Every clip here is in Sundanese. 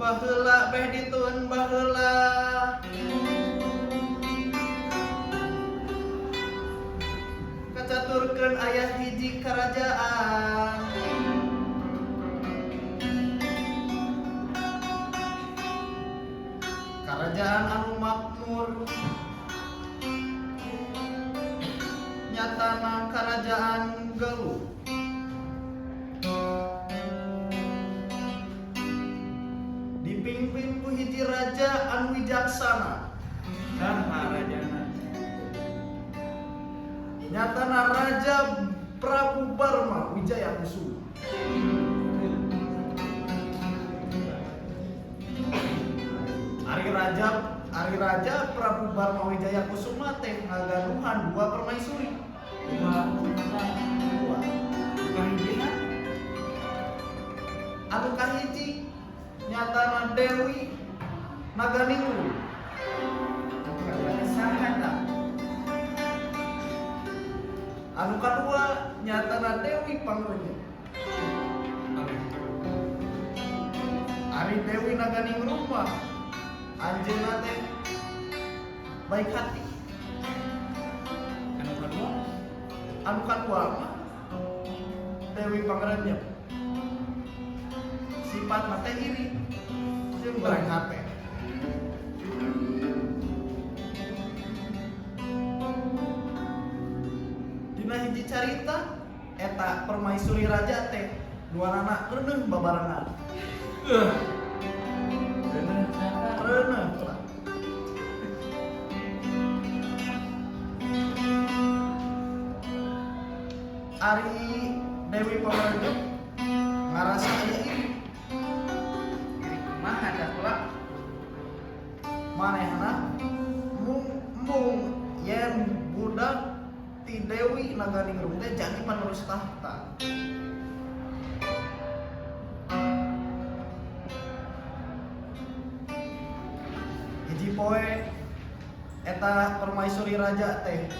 Baheula beh ditueun baheula. Kacaturkeun aya hiji karajaan. Karajaan anu makmur nyatana karajaan Galuh. Dipimpin ku hiji raja anu wijaksana. Saha rajana? Nyatana Raja Prabu Barma Wijaya Kusuma. Ari Raja Prabu Barma Wijaya Kusuma teh ngagaduhan dua permaisuri. Dua. Dua. Kahijina? Anu kahiji nyatana Dewi Naganingrum. Saha tah? Anu kadua nyatana Dewi Pangrenyep. Ari Dewi Naganingrum mah anjeunna teh baik hati. Anu kadua? Anu kadua mah Dewi Pangrenyep. Sifatna teh iri jeung goreng hate. Dina hiji carita eta permaisuri raja teh duanana reuneuh babarengan. Bener saha? Reuneuh lah. Ari Dewi Pangrenyep ngarasa aya iri. Iri kumaha tah pula? Manehna mung mung yen budak ti Dewi Naganingrum teh jadi penerus tahta. Hiji poe eta permaisuri raja teh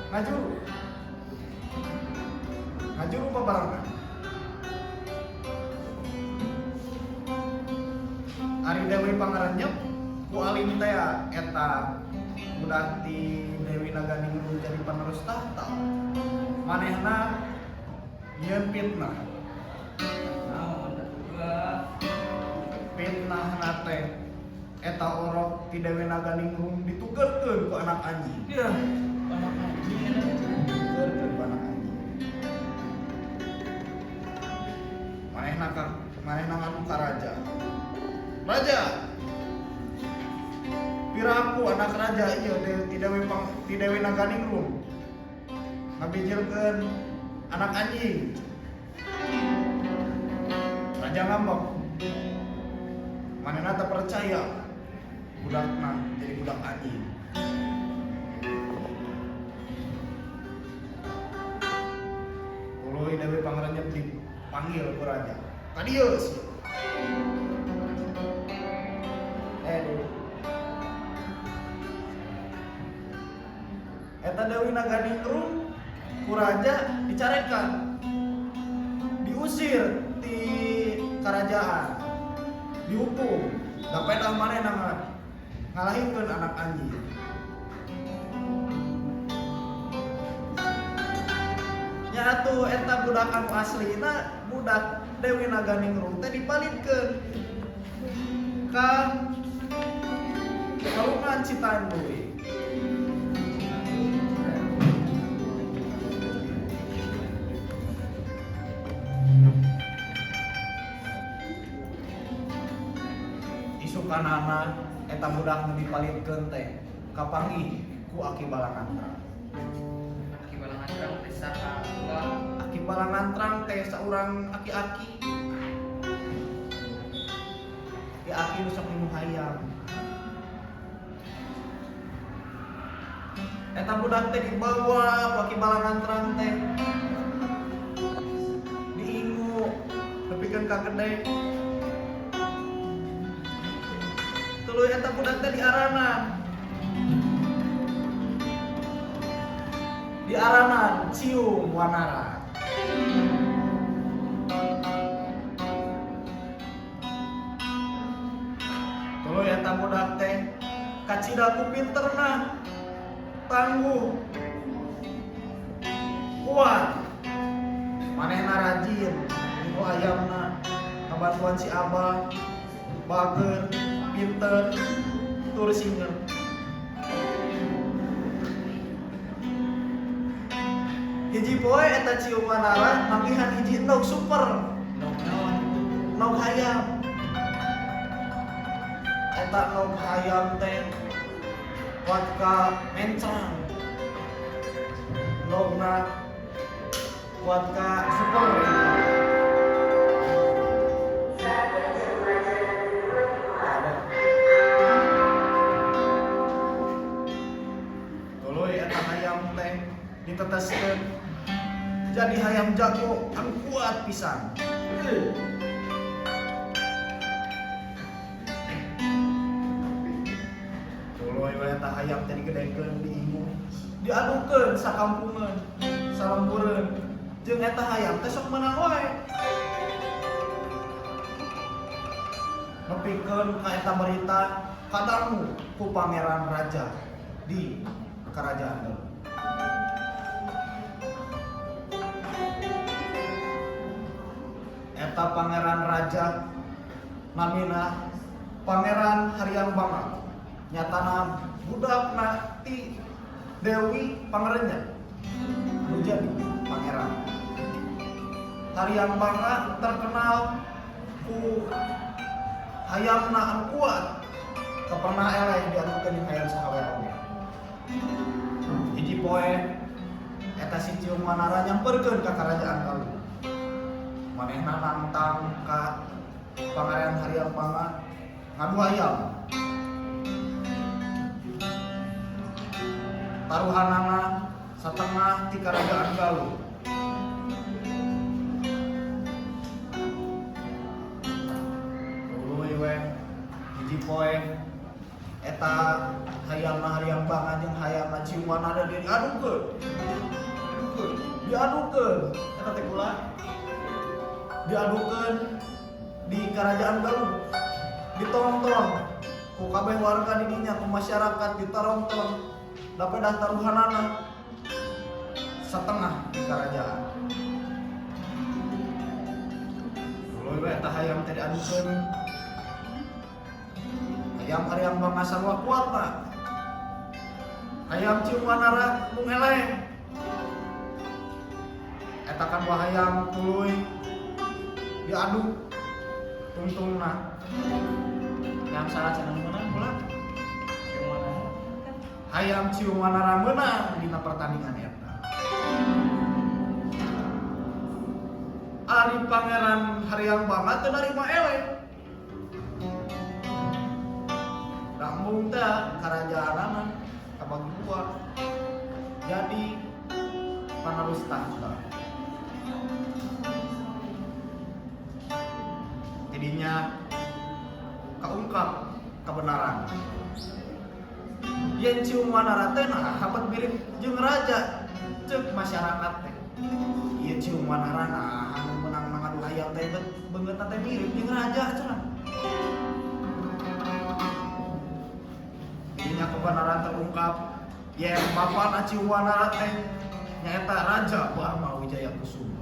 ngajuru ngajuru babarengan. Ari Dewi Pangrenyep ku alim teh eta budak ti Dewi Naganingrum jadi penerus tahta. Manehna nyieun fitnah. Naon tah pula? Fitnahna teh eta orok ti Dewi Naganingrum ditugerkeun ku anak anjing. Ya, anak anjing eta. Ditugerkeun ku anak anjing. Manehna ka manehna ngadu ka raja. Raja, piraku anak raja ieu ti Dewi Pang ti Dewi Naganingrum ngabijilkeun anak anjing. Raja ngambek. Manehna teu percaya budakna jadi budak anjing. Tuluy Dewi Pangrenyep dipanggil ku raja. Ka dieu sia. Eh, Dewi. Eta Dewi Naganingrum ku raja dicarekan. Diusir ti kerajaan. Dihukum. Da pedah manehna ngalahirkeun anak anjing. Nya atuh eta budak anu aslina budak Dewi Naganingrum teh dipalidkeun ka Saluran Citanduy. Isukanana eta budak nu dipalidkeun teh kapanggih ku Aki Balangantrang. Aki Balangantrang teh saha pula? Aki Balangantrang teh saurang aki-aki. Aki-aki nu sok minum hayam. Eta budak teh dibawa ku Aki Balangantrang teh. Diingu nepikeun ka gede. Tuluy eta budak teh diaranan. Diaranan Ciung Wanara. Eta budak teh kacida ku pinterna, tangguh, kuat, manehna rajin ngingu ayamna, ngabantuan si abah, bager, pinter, tur singer. Hiji poe eta Ciung Wanara manggihan hiji endog super, Endog naon? Endog hayam. Eta endog hayam teh kuat ka mencrang. Endogna kuat ka super. Tuluy eta hayam teh diteteskeun jadi hayam jago anu kuat pisan. Tuluy we eta hayam teh digedekeun diingu, diadukeun sakampungeun, salembureun. Jeung eta hayam teh sok meunang wae. Nepikeun ka eta berita kadangu ku pangeran raja di kerajaan Galuh. Eta pangeran raja namina Pangeran Hariang Banga, nyatana budakna ti Dewi Pangarenyep anu jadi pangeran. Hariang Banga terkenal ku hayamna anu kuat, teu pernah eleh diadukeun jeung hayam saha wae oge. Hiji poe eta si Ciung Wanara nyamperkeun ka kerajaan Galuh. Manehna nangtang ka Pangeran Hariang Banga ngadu hayam. Taruhanana satengah ti kerajaan Galuh. Tuluy we hiji poe eta hayamna Hariang Banga jeung hayamna Ciung Wanara diadukeun. Diadukeun eta teh kula. Diadukeun di kerajaan Galuh. Ditonton ku kabeh warga di dinya, ku masyarakat ditaronton. Da pedah taruhanana setengah di kerajaan. Tuluy we eta hayam teh diadukeun. Hayam Hariang Banga sarua kuatna. Hayam Ciung Wanara mung eleh. Eta kan dua hayam tuluy diadu tungtungna. Hayam saha cenah meunang pula? Ciung Wanara. Hayam Ciung Wanara meunang dina pertandingan eta. Ari Pangeran Hariang Banga teu narima eleh. Da embung teh karajaanana kabagi dua. Jadi panerus tahta. Jadinya kaungkap kebenaran. Yen Ciung Wanara teh nah hapat mirip jeung raja ceuk masyarakat teh. Ieu Ciung Wanara nah anu meunang ngadu hayam teh beungeutna teh mirip jeung raja cenah. Jadinya kebenaran terungkap yen bapana Ciung Wanara teh nyaeta Raja Barma Wijaya Kusuma.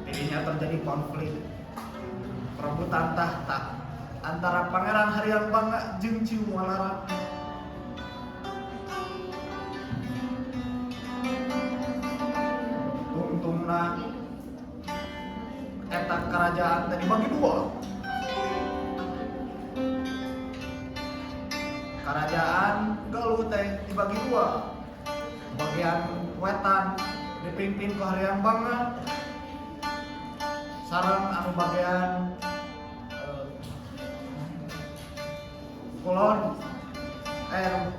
Jadinya terjadi konflik perebutan tahta antara Pangeran Hariang Banga jeung Ciung Wanara. Tungtungna eta kerajaan teh dibagi dua. Kerajaan Galuh teh dibagi dua. Bagian wetan dipimpin ku Hariang Banga, sareng anu bagian kulon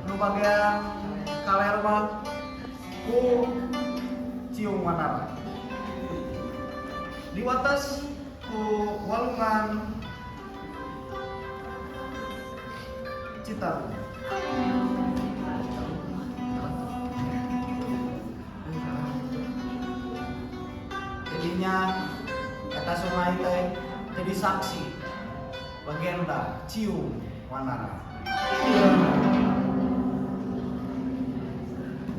nu bagian kaler mah ku Ciung Wanara. Diwates ku walungan Citarum. Jadinya eta Eta sungai teh jadi saksi legenda Ciung Wanara.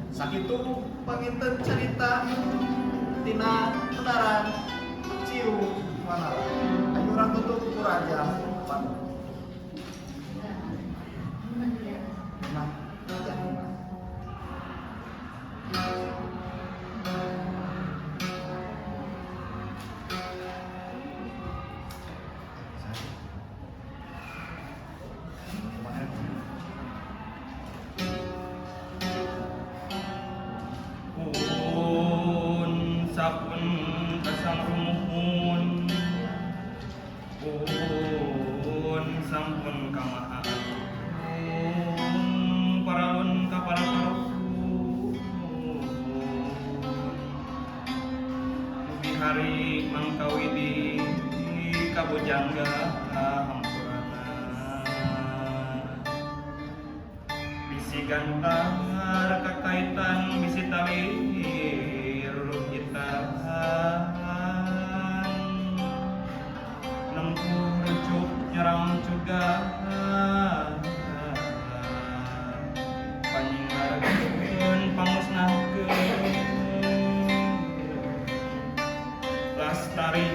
Sakitu panginten cerita tina Medaran Ciung Wanara. Ayo urang tutup ku Raja Bandung. Nah, jangan. Pun sapun kasang rumuhun, pun sampun kamahaan paralun ka para karuhun. Mugi hari mangkawidi kabujangga hampurana, bisi gantar kakaitan, bisi tali ruruhitan, nempuh rucuk nyerang juga, panyingharkeun pamusnahkeun lastari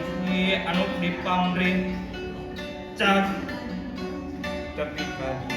anu dipamrih cag tepi ka.